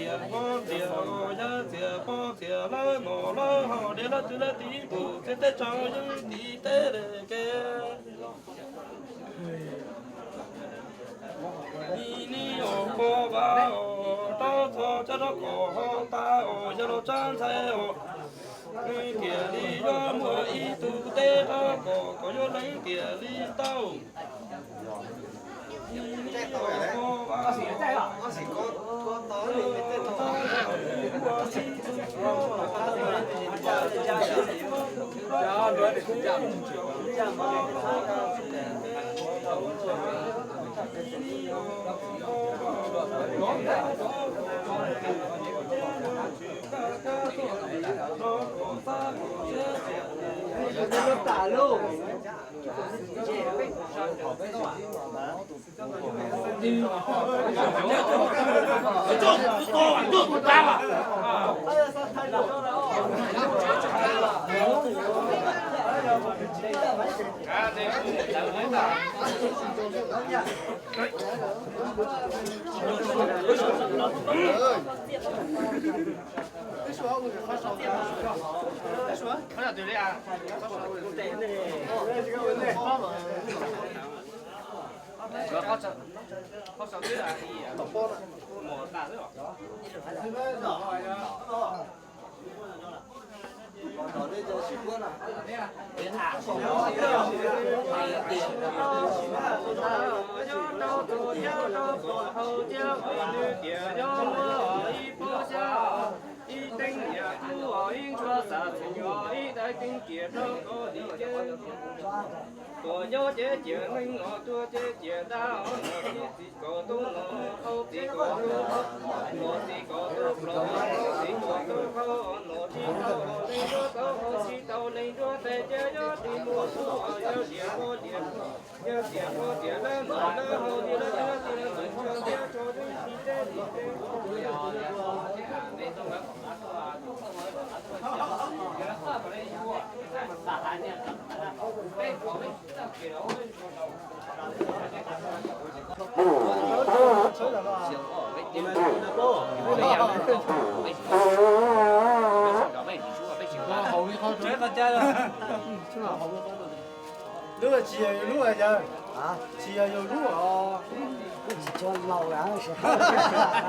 liam hmo liam yaj txias pog txias lawv mos lawv hos diav lawv twb lawv tiv tus txiv teb tsaus yeej tiv teb li kev. Ni ni os koj vas os, rov txog cov rov kom ho tas os, yog los tsab ntxhais os. Leej tiam li yuav muaj ib tug teb rov kom, kom yuav leej tiam li tau. Ib teev niam kub, ib ntshua xav txheej, ib daim teev kiag rau koj li ces. Kom nyob ces cia neeg no tuag ces cia dab no tib txiv kom tub no, hau txiv kom tub, hau txiv kom tub, hau txiv kom tub, hau no tsis tau leej nruab tau, hau tsis tau leej nruab tes ces yog tsis muaj tub, yog diam muaj diam, yog diam muaj diam lawm no lawm hau diam lawm yog diam lawm ntawm ntshe tias tso dwb tsis teb li teb. Lub tsis yog yus lub yawg, tsis yog yus lub os. Tsis tshua laus lawm.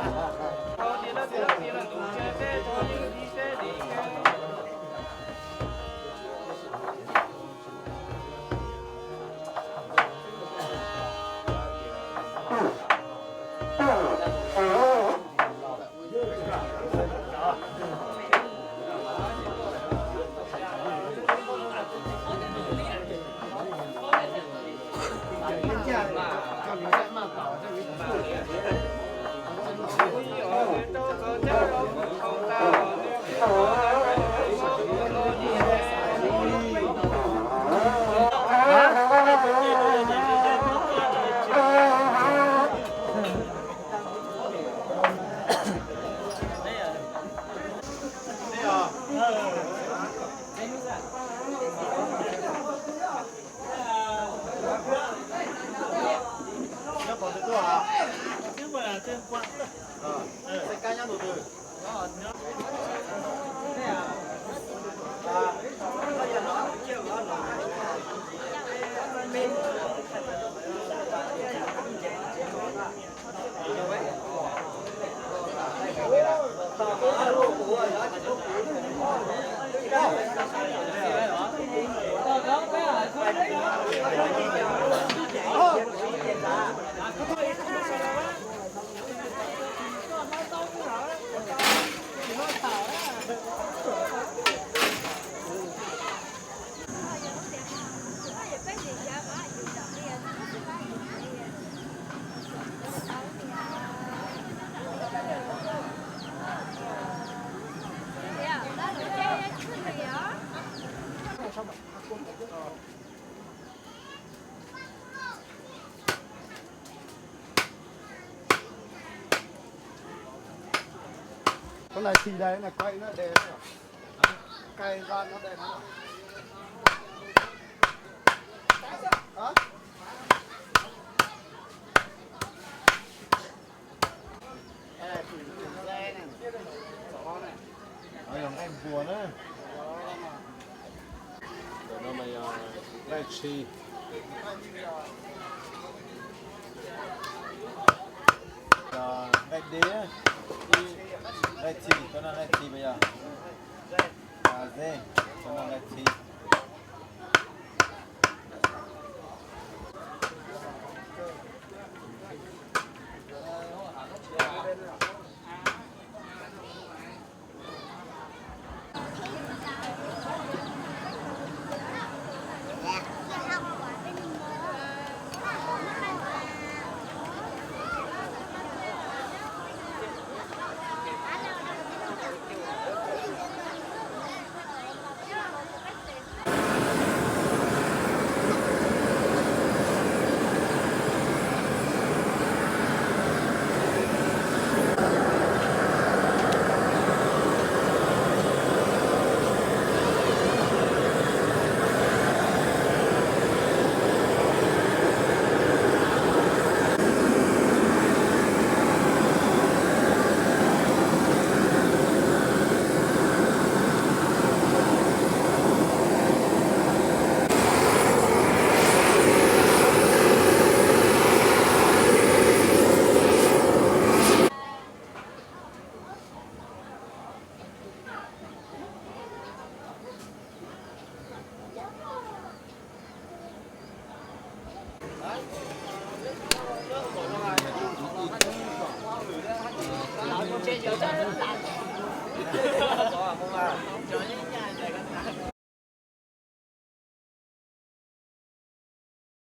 Con này thì đây là quay nó đẹp. Quay ra nó đẹp lắm. Hả? Nqaij npua na. Nqaij tshis. Nqaij dib, nqaij txhis, cov no nqaij txhis puas yog? Nqaij dib, cov no nqaij txhis.